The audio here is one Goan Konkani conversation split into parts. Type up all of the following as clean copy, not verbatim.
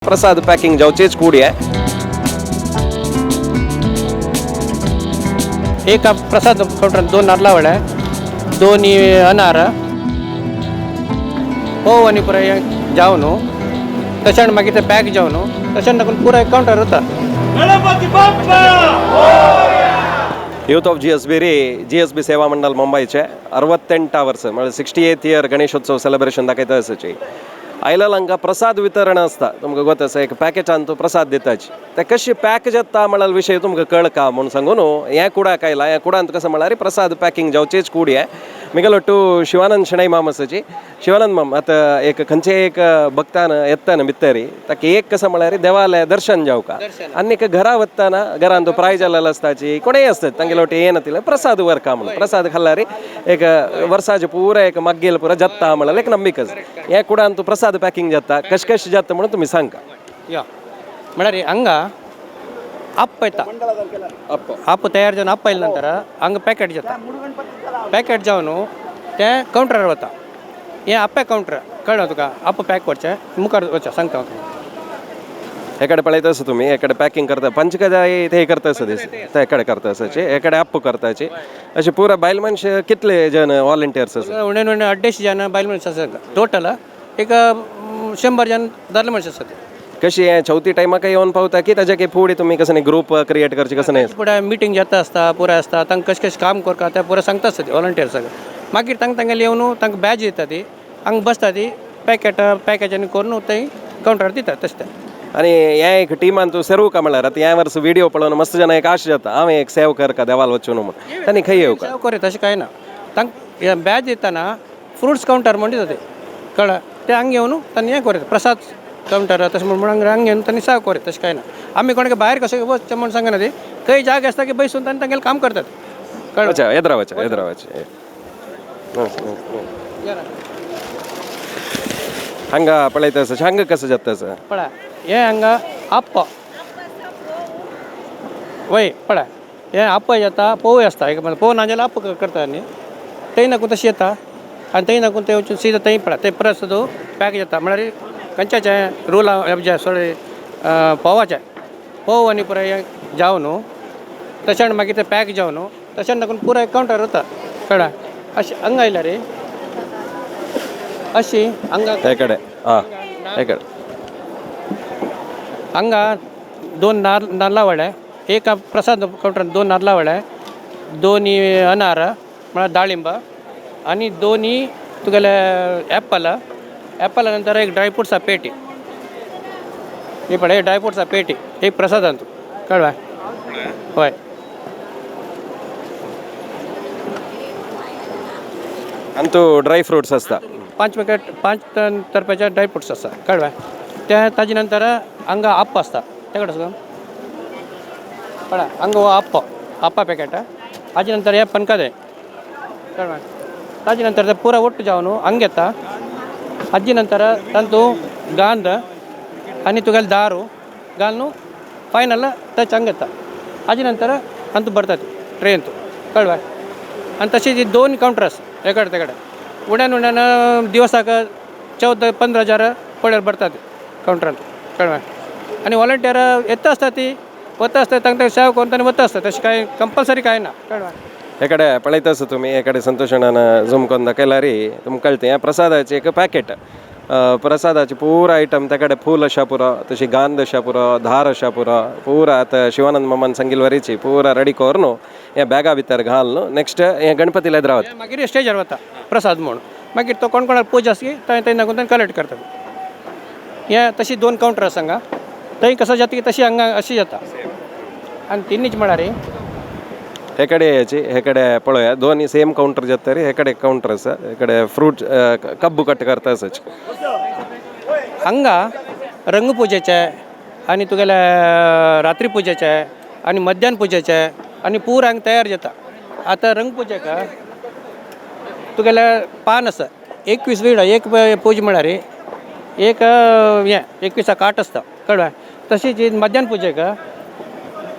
प्रसाद पॅकिंग जावचीच कूड आहे. एक प्रसाद काउंटर दोन नारला वडे, दोन अनार, पोव आनी पुराय जावन तशें मागीर ते पॅक जावन तशें लागून पुराय काउंटर जाता. Youth of G S B ರಿ ಜಿ ಎಸ್ ಬಿ ಸೇವಾ ಮಂಡಲ್ ಮುಂಬೈचे 68 वर्स म्हळ्यार 68th year Ganeshotsav celebration दाखयता आसाची. आयलेलो हांगा प्रसाद वितरण आसता. तुमकां गोत आसा, एक पॅकेटान तूं प्रसाद दिताची. ते कशी पॅक जाता म्हळ्यार विशय तुमकां कळका म्हूण सांगू न्हू. हें कुडाक आयला, ह्या कुडांत कसं म्हळ्यार प्रसाद पॅकिंग जावचीच कूड. हें मिगेलो टू शिवानंद शणै माम आसाची. शिवानंद माम, आतां एक खंयचे एक भक्तान येताना भितरी ताका एक कसं म्हळ्यार देवालय दर्शन जावका आनी एक घरा वतना घरान तो प्राय जाल्लेलो आसताची, कोणेय आसतात, तांगेले वटेन येना प्रसाद व्हरका म्हणून प्रसाद खाल्ल्यार एक वर्साचे पुरा एक मागेल पुरा जाता म्हळ्यार एक नंबिका आसा. ह्या कुडान तूं प्रसाद पॅकिंग जाता, कशें कशें जाता म्हणून तुमी सांगा. या, म्हळ्यार हांगा अप्प येता, अप्प तयार जावन अप्प आयले नंतर हांगा पॅकेट जाता. पॅकेट जावन तें कावंटरार वता. हें अप्पे कावंटर कळ्ळें तुका? अप्प पॅक करचें मुखार वचचें सांगता हांव तुका. हेकडे पळयत आसा तुमी, हेकडे पॅकिंग करता, पंचकदाय ते करता आसा दीस ते हेकडे करता आसाची, हेकडे अप्प करताची. अशे पुरा बायल मनश कितले जण वॉलंटियर्स आसा? उणें उणें 250 जण बायल मनश आसा. टोटल एक 100 जण दादले मनश आसा. कशी हें चवथी टायमाक येवन पावता की ताच्या फुडें तुमी कसं न्ही ग्रूप क्रिएट करचे कसं न्ही? फुडें मिटींग जाता आसता, पुराय आसता. तांकां कशें कशें काम करता तें पुराय सांगता आसता वॉलंटियर सगळें. मागीर तांकां तांगेले येवन तांकां बॅज दिता, ती हांगा बसता, ती पॅकेट पॅकेजांनी करून थंय कावंटरार दिता तशें तें. आनी हें एक टिमान तूं सेरू का म्हळ्यार आतां ह्या वर्स व्हिडियो पळोवन मस्त जाण एक आश जाता, हांवें एक सेव कर का देवाल वचून म्हूण, तांणी खंय येवका? सेव करूं तशें कांय ना. तांकां बॅज दितना फ्रुट्स कावंटर म्हण दिता ते कळ्ळें? ते हांगा येवन तांणी हें करूं प्रसाद कावंटर तशें म्हण हांगा येवन तांणी सेव करूं तशें कांय ना. आमी कोणाक भायर कशें वचचें म्हण सांगना. ती खंय जागे आसता की बसून तांणी तांगेलें काम करतात, कळ्ळें? वचा येद्रा वचा, येद्रा वचा. हांगा पळयता आसा, हांगा कसं जाता आसा? पळय, हें हांगा आप्प वय पळय, हें आप्प जाता, पोवय आसता. एक पोव ना जाल्यार आप्प करता न्ही. थंय नाकून तशें येता आनी थंय नाकून थंय वचून सीधा थंय पळय थंय परत तो पॅक जाता. म्हळ्यार खंयच्याचें रोला जे सॉरी पोवाचें पोव आनी पुराय जावन तशें मागीर तें पॅक जावन तशें नाकून पुराय कावंटर जाता, कळ्ळें? अशें हांगा आयल्यार रे अशी हांगा हेकडे आं हेकडे हांगा दोन नारला वडे, एक प्रसाद कावंटर दोन नारला वडे, दोन अनार म्हळ्यार दाळिंब आनी दोनी तुगेले एप्पल. एप्पला नंतर एक ड्रायफ्रुट्सा पेटी, ही पळय ड्रायफ्रुट्सा पेटी एक प्रसादांतू, कळ्ळें? हय. आनी तूं ड्राय फ्रुट्स आसता. 5 पॅकेट 5 तरपाचे ड्राय फ्रुट्स आसता, कळ्ळें? ते ताजे नंतर हांगा आप्प आसता. ते कडेन आसा पळय, हांगा हो आप्प आप्पा पॅकेट. हाजे नंतर हे पनकदे, कळ्ळें? ताजे नंतर ते पुरा ಒಟ್ಟು जावन हांगा येता. हाजे नंतर तांतू गांद आनी तुगेले दारू घालून फायनल टच हांगा येता. हाजे नंतर तांतू भरता ट्रेन तूं, कळ्ळें? आनी तशें ती दोन कावंटर आसा एकडे तेकडे. उण्यान उण्यान दिवसाक 14-15 हजार पळयर भरतात कावंटरान, कळ्ळें? आनी वॉलंटियर येता आसता, ती वता आसता, तांकां सेवा करून तांणी वता आसता. तशें कांय कंपल्सरी कांय ना, कळ्ळें? हेकडे पळयता आसा तुमी, हेकडे संतोष अण्णान झूम करून दाखयल्यार तुमकां कळटा. हें प्रसादाचें एक पॅकेट, प्रसादाचे पुरा आयटम तेकडे फूल आशा पुरो, तशी गांध आशा पुरो, धार आशा पुरो, पुरा आतां शिवानंद मामान सांगिल्ले वरीची पुरा रेडी करून हे बॅगा भितर घाल न्हू. नेक्स्ट हे गणपती रावत. मागीर स्टेजार वता प्रसाद म्हूण. मागीर तो कोण कोणाक पूजा आसली थंय थंय नागून कलेक्ट करतात. हें तशी दोन कावंटर आसा हांगा. थंय कसो जाता की तशी हांगा अशी जाता. आनी तिनीच म्हळ्यार हेकडे याची हेकडे पळोवया, दोन सेम कावंटर जाता रे. हेकडे कावंटर आसा, हेकडे फ्रूट कब्बू कट करता आसाची. हांगा रंगपुजेचे आनी तुगेले रात्री पुजेचे आनी मध्यान पुजेचे आनी पूर हांगा तयार जाता. आतां रंगपुजेक तुगेले पान आसा 21 विडो एक पूज म्हळ्यार एक हें 21 काट आसता, कळ्ळें? तशीच ही मध्यान पुजेक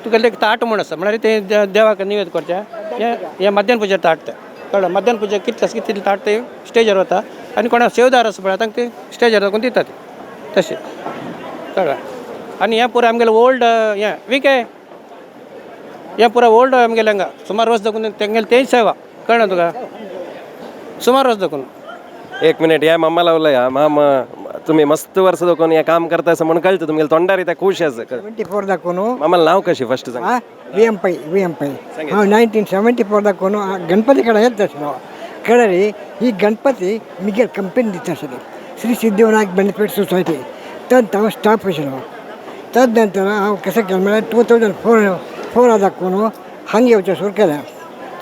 तुगेलें एक ताट म्हूण आसा, म्हळ्यार तें देवाक निवेद करचें. हें हें मध्यान पुजे ताट तें, कळ्ळें? मध्यान पुजेक कितलें आसा तितलें ताट तें स्टेजार वता आनी कोणाक सेवदार आसा पळय तांकां ते स्टेजार दाखोवन दिता ते तशें. कळ्ळें. आनी हें पुराय आमगेलें ओल्ड हें विके, हें पुराय ओल्ड आमगेलें हांगा सुमार वर्स दाखून तेंगेलें तेंच सेवा, कळ्ळें तुका, सुमार वर्स दाखून. एक मिनिट, या मामाला उलया. माम, तुम्ही मस्त वर्स दाखवून हे काम करता असं म्हणून कळतं, तुमगे तोंडार येता खुश आसा. 74 दाखवून. मामाला नाव कशी फर्स्ट सांग. V M Pai, V M Pai. हांव 1974 दाखवून गणपती कडेन येता आसलो. कळ्ळें. ही गणपती मिगेल कंपनी दिता आसली, श्री सिद्धिविनायक बेनिफीट सोसायटी, तद हांव स्टाफ आशिल्लो. तद नंतर हांव कशें केलें म्हळ्यार 2004 दाखवून हांगा येवचें सुरू केलें.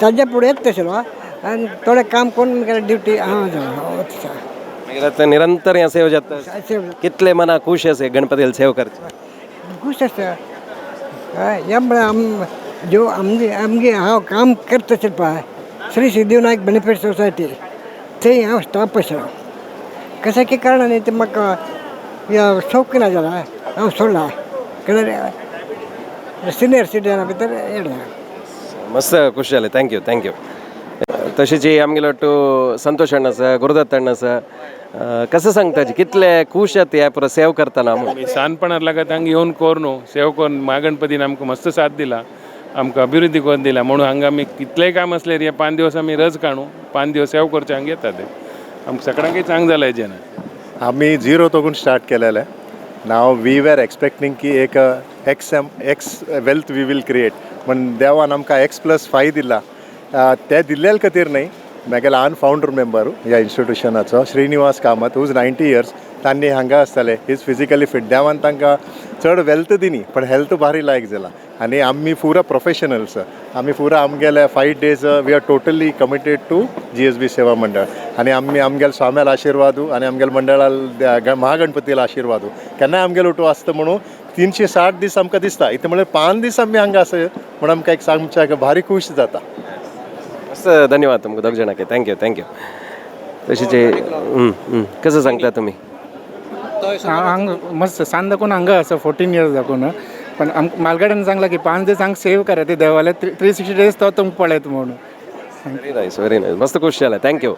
ताज्या फुडें येता आशिल्लो आनी थोडें काम करून मुगेलें ड्युटी हांव वता. मागीर आता निरंतर हे सेव जाता. कितले मना खुश असे गणपतीला सेव करचे? खूश आसता. हय, हें म्हळ्यार आम ज्यो आमगे आमगे हांव काम करता आशिल्लें पळय, श्री सिद्धिविनायक बेनिफीट सोसायटी, थंय हांव स्टाफ आशिल्लो. कशें की कारणान तें म्हाका शौक ना जाला, हांव सोडला. कित्याक सिनियर सिटीजना भितर येयला. मस्त खुश जाले. Thank you, thank you. तशीच ही आमगेलो ಒಟ್ಟು संतोष अण्णा आसा, गुरुदत्त अण्णा आसा. कसं सांगता, कितले खुश आहात हे पुरो सेव करतना म्हणून? आमी सानपणार लागत हांगा येवन कोर न्हू सेव करून महागणपतीन आमकां मस्त साथ दिला, आमकां अभिवृद्धी करून दिला. म्हणून हांगा आमी कितलेय काम आसल्यार हे 5 दिवस आमी रज काडू, 5 दिवस सेव करचे हांगा येता ते. आमकां सगळ्यांकय चांग जाला हेजेन. आम्ही झिरो तकून स्टार्ट केलेले. नाव we were expecting की एक X M X wealth we will create, पण देवान आमकां X+5 दिला. ते दिल्ले खातीर न्हय, म्हागेले हांव फावंडर मेंबर ह्या इन्स्टिट्युशनाचो, श्रीनिवास कामत, हुज 90 इयर्स, तांणी हांगा आसताले, is physically fit. देवान तांकां चड वेल्थ दिनी, पण हेल्थ भारी लायक जाला. आनी आमी पुरा प्रोफेशनल्स, आमी पुरा आमगेले 5 days we are totally committed to GSB Seva Mandal. आनी आमी आमगेले स्वाम्याल आशिर्वादू आनी आमगेले मंडळाल महागणपतीला आशिर्वादू केन्नाय आमगेले ओटू आसता म्हणून 360 दीस आमकां दिसता. इतलें म्हळ्यार 5 दीस आमी हांगा आसा म्हूण आमकां एक आमच्या भारी खूश जाता. मस्त, धन्यवाद तुमकां दोग जाणांक. Thank you, thank you. तशीच कसं सांगता तुम्ही? हांग मस्त सान दाखोवन हांगा आसा, 14 इयर्स दाखोवन. पण आम मालगाड्यान सांगला की 5 दीस हांगा सेव करा, ते देवाले 360 डेज तो तुमकां पळयता म्हणून. Very nice, very nice. मस्त खुश जालें. Thank you.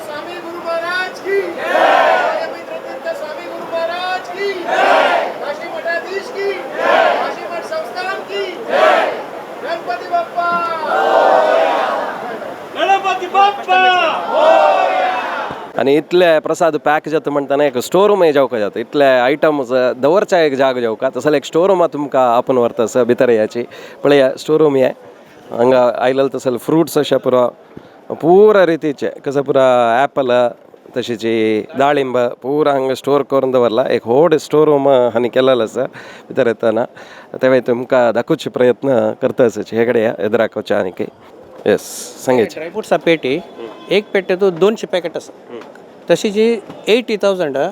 Swami Guru Maharaj की जय! रवींद्र स्वामी गुरु महाराज की जय! काशी मठाधीश की जय! काशी मठ संस्थान की जय! गणपती बाप्पा, गणपती बाप्पा! आणि इतले प्रसाद पॅक जाता म्हणटाना एक स्टोर रूमय जावका जाता. इतले आयटम्स दवरच्या एक जाग जावका, तसो एक स्टोर रूमा तुमकां आपून व्हरता सर भितर याची. पळया, स्टोर रूम हे हांगा आयलेले. तसले फ्रुट्स अशे पुरो पुरा रितीचे, कसं पुरा ॲपल, तशीची दाळिंब पुरा हांगा स्टोर करून दवरला. एक व्हड स्टोर रूम हांणी केलेलो आसा. भितर येतना तेव्हा तुमकां दाखोवचे प्रयत्न करता आसा. हे कडेन एदराक वचच्या आनीक येस सांगेचे. ड्रायफ्रुट्सा पेटी, एक पेटे 200 पॅकेट आसा. तशी जी 80,000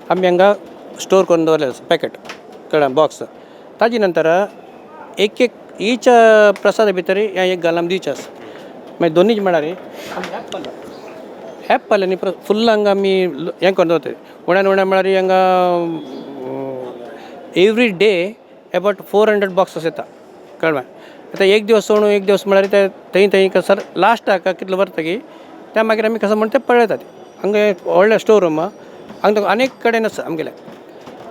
आमी हांगा स्टोर करून दवरले आसा पॅकेट, कळ्ळें, बॉक्स. ताजे नंतर एक एक ईच प्रसादा भितर हें एक घालून दिवचें आसा. मागीर दोनीच म्हळ्यार आमी एप्पल, एप्पल आनी फुल्ल हांगा आमी हें करून दवरतात. उण्यान उण्या म्हळ्यार हांगा every day about 400 boxes येता, कळ्ळें. आतां एक दिवस सोडून एक दिवस म्हळ्यार ते थंय थंय सर लास्टाक कितलो व्हरता की त्या मागीर आमी कसो म्हण ते पळयतात. हांगा एक व्हडलें स्टोर रूम हांगा अनेक कडेन आसा आमगेलें,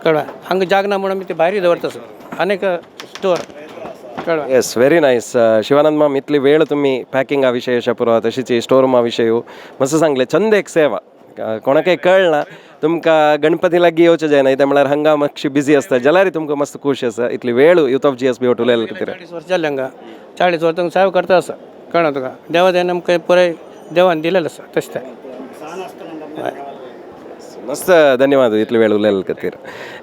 कळ्ळें. हांगा जाग ना म्हणून आमी ते भायरूय दवरता सर अनेक स्टोर, कळ्ळें. येस, व्हेरी नायस. शिवानंद माम, इतली वेळ तुम्ही पॅकिंगा विशय अशा पुरो, तशीच स्टोर रुमा विशय मस्त सांगले. चंद एक सेवा कोणाकय कळना. तुमकां गणपती लागीं येवचें जायना, कित्याक म्हळ्यार हांगा मातशी बिजी आसता, जाल्यार तुमकां मस्त खूश आसा. इतली वेळ युथ ऑफ जीएसबी उलयले खातीर. 40 वर्स जालें हांगा, 40 वर्सां हांगा सेवा करता आसा, कळ्ळें तुका. देवा दयान आमकां पुराय देवान दिलेलें आसा तशें तें. मस्त, धन्यवाद इतले वेळ उलयले खातीर.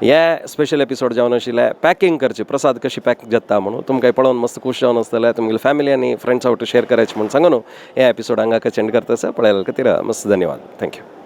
हे स्पेशल एपिसोड जावन आशिल्ले पॅकिंग करचे, प्रसाद कशी पॅक जाता म्हणून. तुमकां पळोवन मस्त खूश जावन आसतलें. तुमगेले फॅमिली आनी फ्रेंड्सा वटेन शेअर करायचे म्हणून सांगून हे एपिसोड हांगा एंड करता. पळयले खातीर मस्त धन्यवाद. Thank you.